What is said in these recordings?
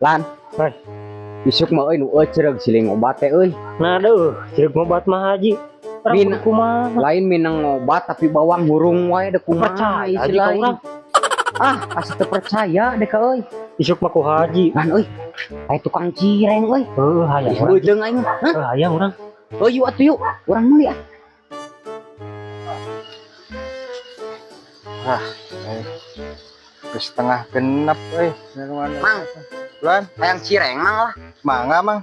Lan. Hai. Isuk mah euy nu eceureuh silih ngobat teh euy. Nah deuh, sireug ngobat mah Haji. Urang Min- kudu kumaha? Lain minang ngobat tapi bawang hurung wae deh kumaha Percaya isi Haji ka lain. urang. Ah, asa teu percaya deh ka euy. Isuk mah ku Haji. Lan euy. Aya tukang cireng euy. Heuh, hayang urang. Beuteung aing mah. Hah? Heuh, hayang urang. Oh, yuk atuh yuk. Urang meuli ah. Geus setengah genep euy. Mang. Lan, Hayang cireng mang lah. mangga mang.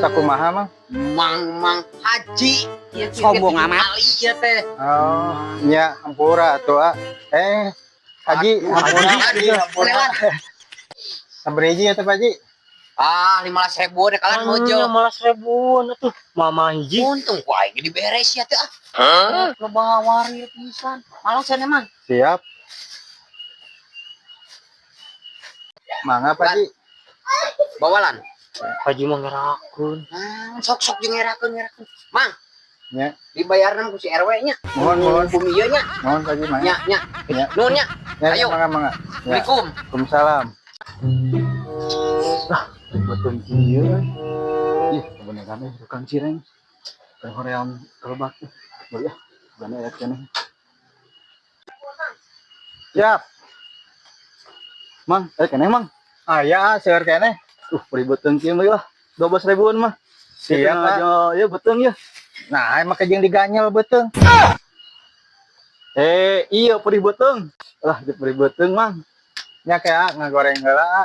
Sakumaha mang? Mang Mang Haji. Sombong amat ieu teh. Oh, nya ampura atuh ah. Eh, Haji, ampura, Haji, ampura. Sabaraha hiji eta Pak Haji? Ah, 15.000 deh kalian mojo. 15 ribuan atuh. Mama hiji. Untung ku aing diberes ya teh ah. Loba warir pisan. Malasan emang. Siap. Mangga Pak Haji. Bawalan. Haji mah ngerakeun. Nah, sok-sok jeung ngerakeun ngerakeun. Mang. Nya. Dibayarna ku si RW nya. Mohon, mohon. Bumi ieu nya. Mohon Pak Haji mangga. Nya, nya. Nya. Nuhun nya. Ya, Ayo. mangga mangga. Ya. Assalamualaikum. Waalaikumsalam. Betul kieu euy. Ih, kebenaran euy tukang cireng. Keur hoream kelebak. Boleh ya, gana aya keneh. Siap. Mang, eh keneh mang. Aya seueur keneh. Ribet kieu mah lah. 12 ribuan mah. Siap, Pak. Aja ya beuteung ya. Nah, emang jeung diganyel beuteung. Eh, iya perih beuteung. Lah, di perih beuteung mang. Nya kayak ngagoreng heula.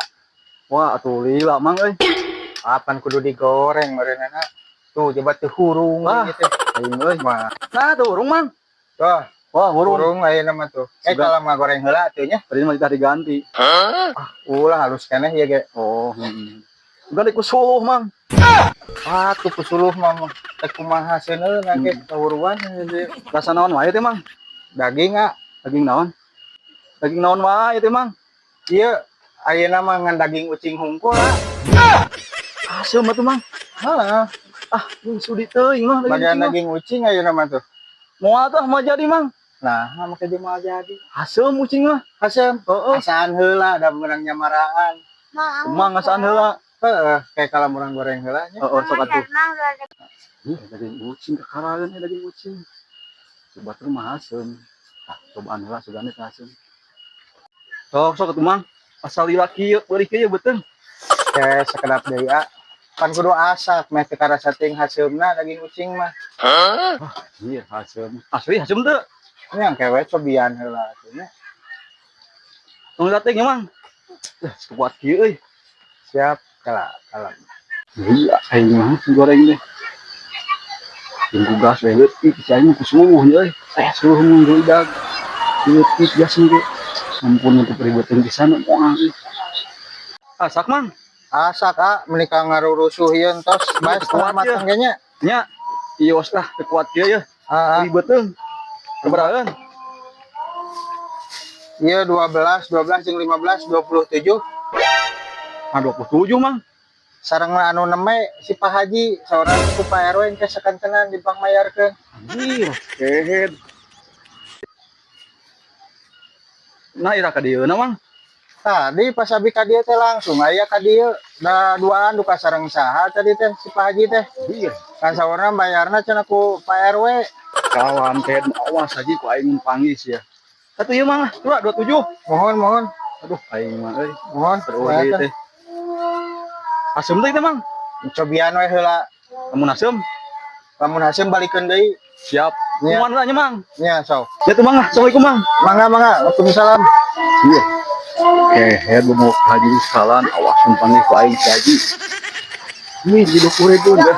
Wah, atuh lila mang euy. Apan kudu digoreng meureunana. Tuh coba teu hurung Wah. gitu. Aing euy. Wah, Nah, tuh hurung mang. tuh Wah, hurung. hurung ayeuna mah tuh. Eh Sudah. kalau ngagoreng heula atuh nya. Tadi mah diganti. Ulah halus keneh ya ge. Oh, heeh. Udah ku suluh mang. Ah, tuh kusuluh mah teh kumaha seuneuna ge kahuruan jadi Rasa naon wae teh mang? daging ah. Daging naon? Daging naon wae teh mang? Ieu ayeuna mah ngan daging ucing hungkul ah. Hasil mah tuh mang. Heeh, Ah, ini sudi teuing mah daging bagian ucing mah. daging ucing ayeuna mah tuh. Moal tuh mau jadi mang. Nah, make jeung moal jadi. Hasil ucing mah. Haseum, Heeh. asaan heula da meunang nyamaraan. Mang ngasaan heula. Heeh, kayak kalau urang goreng heula nya. Heeh, sok atuh. Ih, daging ucing kakaraeun daging ucing. Coba tuh mah haseum. Ah, cobaan heula sugane teh haseum. Sok sok atuh mang. Asal lila kieu beurih kieu beuteung. Kayak sekedap deui ah. Pan kudu asak meh teu karasa ting haseumna daging ucing mah. Iya, haseum. Asli haseum teu. Yang kewe cobian heula atuh nya. Tong dating ya mang. Eh, kuat kieu euy. Siap, kala kala. Iya, aing mah goreng deh. Jeung ku gas we leutik si aing mah ku suluh nya euy. Eh, suluh mun geudag. Leutik gas ge. Ampun untuk peribetan pisan moal euy. Asak mang. Asak ah menikah ngarurusuh ieu entos bae setengah Kuat ya. matang ge nya. Nya, ios lah teu kuat kieu ya. Heeh. Ribeteun. Keberaan? Ieu 12, 12 jeung 15 27. Ah, 27 mang. Sareng anu neme si Pak Haji saurang ku Pak RW engke sakantenan dipangmayarkeun. Anjir, kehed. Nah, ira ka dieu na mang. Tadi pas abi ka dieu teh langsung aya ka dieu. Da duaan duka sareng saha tadi teh si Pak Haji teh. Iya. Kan saurna bayarna cenah ku Pak RW. Kawan kehed awas aja ku aing panggis ya. Satu ieu mang lah, dua 27. Mohon mohon Aduh, aing mah euy. mohon. Terus deui teh. Asem teh teh mang. Cobian we heula. Lamun asem, Lamun haseum balikeun deui. siap. Nya. Kumaha nya mang? Nya sok. Ya tuh mang lah. Assalamualaikum mang. Mangga mangga. Waalaikumsalam. Iya. Kehed mau haji sekalan awas mun panggil ku aing si haji. Ini di 20 ribu dah.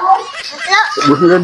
Sebulan.